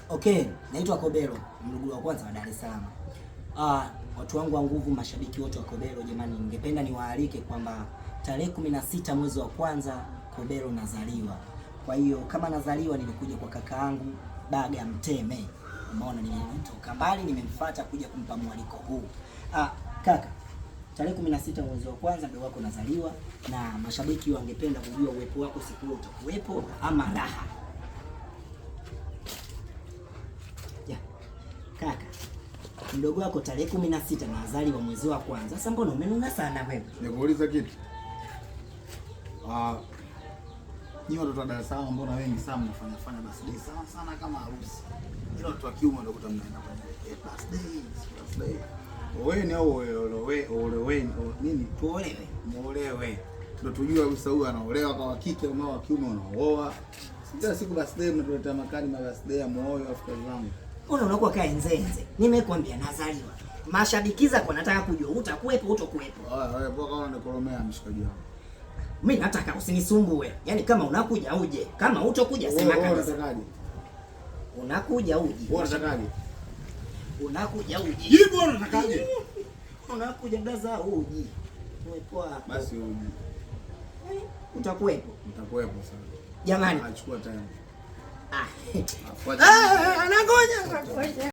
Okay, naitwa Kobelo, mluguru wa kwanza wa Dar es Salaam. Ah, watu wangu wa nguvu, mashabiki wote wa Kobelo, jamani, ningependa niwaalike kwamba tarehe 16 mwezi wa kwanza Kobelo nazaliwa. Kwa hiyo kama nazaliwa, nimekuja kwa kakaangu Baga Mteme. Umeona, nimetoka mbali, nimemfuata kuja kumpa mwaliko huu. Ah, kaka, tarehe 16 mwezi wa kwanza ndio wako nazaliwa, na mashabiki wangependa kujua uwepo wako siku hiyo, utakuwepo ama raha? Ya. Kaka, mdogo wako tarehe 16 na azaliwa mwezi wa kwanza. Sasa mbona umenuna sana wewe? Nikuuliza kitu. Ah, nyinyi watoto wa Dar es Salaam mbona wengi sana mnafanya fanya birthday sana sana kama harusi. Ila watoto wa kiume ndio kuta mnaenda kwenye birthday, birthday. Oweni au olewe, oleweni nini? Tuolewe. Muolewe. Ndio tujue harusi huyu anaolewa kwa kike au wa kiume unaoa. Kila siku birthday mnatuletea makali ma birthday ya moyo afu kazi zangu. Mbona unakuwa kaa enzenze? Nimekwambia nazaliwa. Mashabiki zako nataka kujua utakuwepo utakuwepo. Ah, wewe poa kama unanikoromea mshikaji wangu. Mimi nataka usinisumbue. Yaani kama unakuja uje, kama hutokuja sema Wewe kabisa. unatakaje? Unakuja uje. Wewe unatakaje? Unakuja uje. Jibu wewe unatakaje? Unakuja blaza uji. Uwepo wako. Basi uje. Utakuwepo. Nitakuwepo sana. Jamani. Achukua time. Ah. Afuate. Ah, anakuja. Anakuja.